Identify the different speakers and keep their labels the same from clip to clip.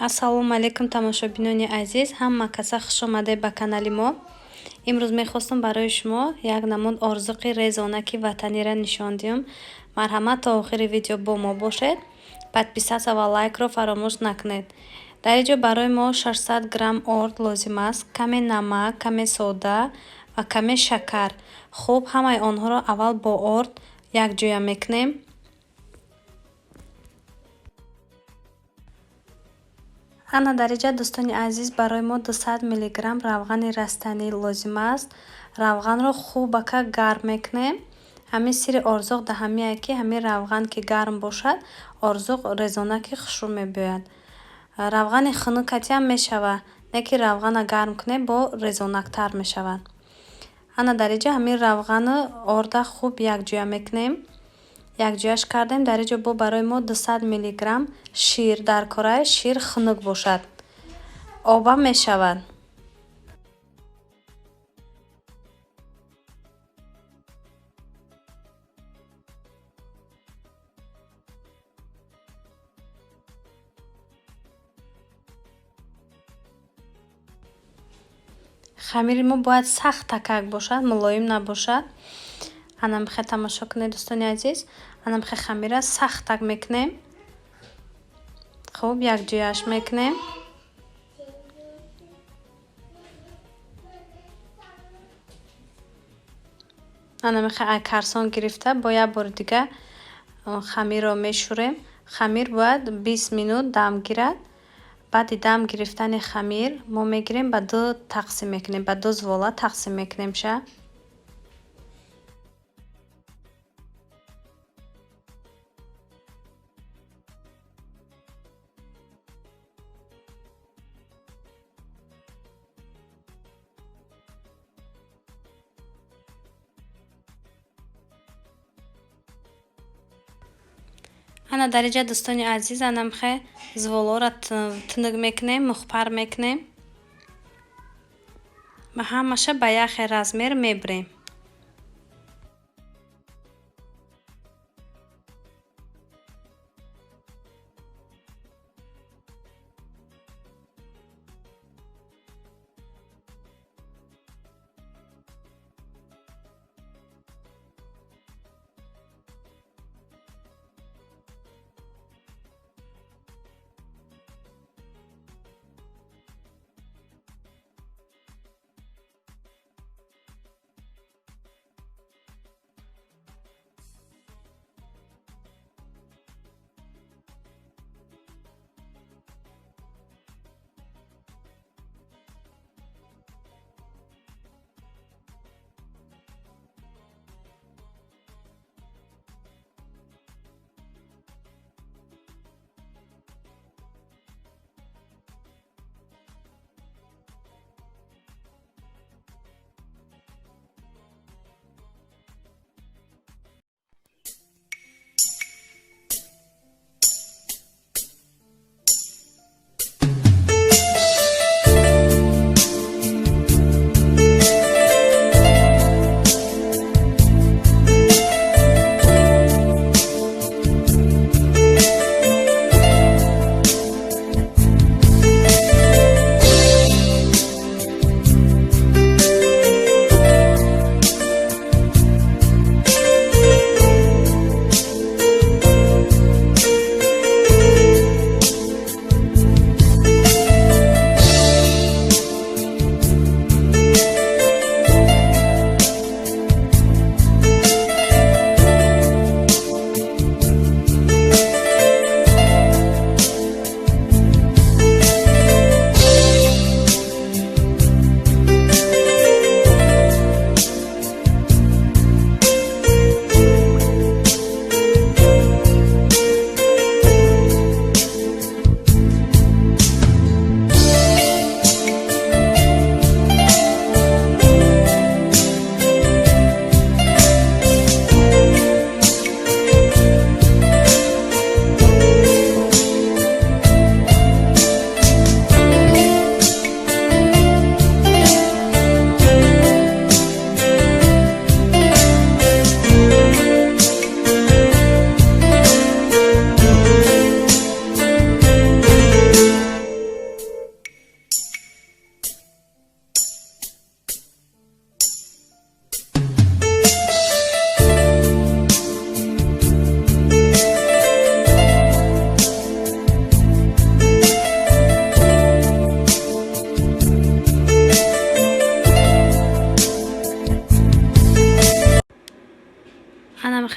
Speaker 1: Ассалому алайкум, тамошобинони азиз, ҳама каса хуш омадед ба канали мо. Имрӯз мехостам барои шумо як намуд орзуқи резонаки ватаниро нишон диҳам. Марҳамат, то охири видео бо мо бошед. Подписаться ва лайкро фаромӯш накунед. Дар ин ҷо барои мо 600 грамм орд лозим аст, каме намак, каме сода ва каме шакар. Хуб, ҳамаи онҳоро аввал бо орд якҷоя мекунем. Ана дар инҷа, дӯстони азиз, барои мо 200 миллиграмм равғани растанӣ лозим аст. Равғанро хубака гарм мекунем. Ҳамин сири орзуқ да ҳамие ки ҳамин равған ки гарм бошад, орзуқ резонаки хушрӯ мебиёяд. Равғани хунукатиам мешавад, не ки равғана гарм кунем, бо резонактар мешавад. Ана дар инҷа ҳамин равғану орда хуб якҷоя мекунем. Якҷояш кардем. Дар инҷо бо барои мо 200 миллиграмм шир дар кора, шир хунук бошад, обам мешавад. Хамири мо бояд сахт такак бошад, мулоим набошад. Ана михе тамошо кунед, дӯстони азиз. Ана михе хамира сахтак мекунем. Хуб якҷояш мекунем. Ана михе ай карсон гирифта бо як бори дига хамирро мешӯрем. Хамир бояд 20 минут дам гирад. Баъди дам гирифтани хамир мо мегирем, ба ду тақсим мекунем, ба ду звола тақсим мекунем ша. Ана дар инҷа, дӯстони азиз, ана михе зволоро тунук мекунем, мухпар мекунем ва ҳамаша ба як хел размер мебирем.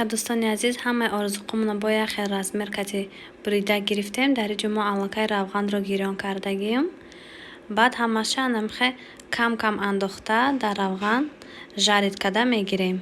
Speaker 1: Анамихел, дӯстони азиз, ҳамаи орзуқҳомонро бо як хел размер кати бурида гирифтем. Дар инҷо мо аллакай равғанро гирён кардагием. Баъд ҳамаша анамихел кам кам андохта, дар равған жарить карда мегирем.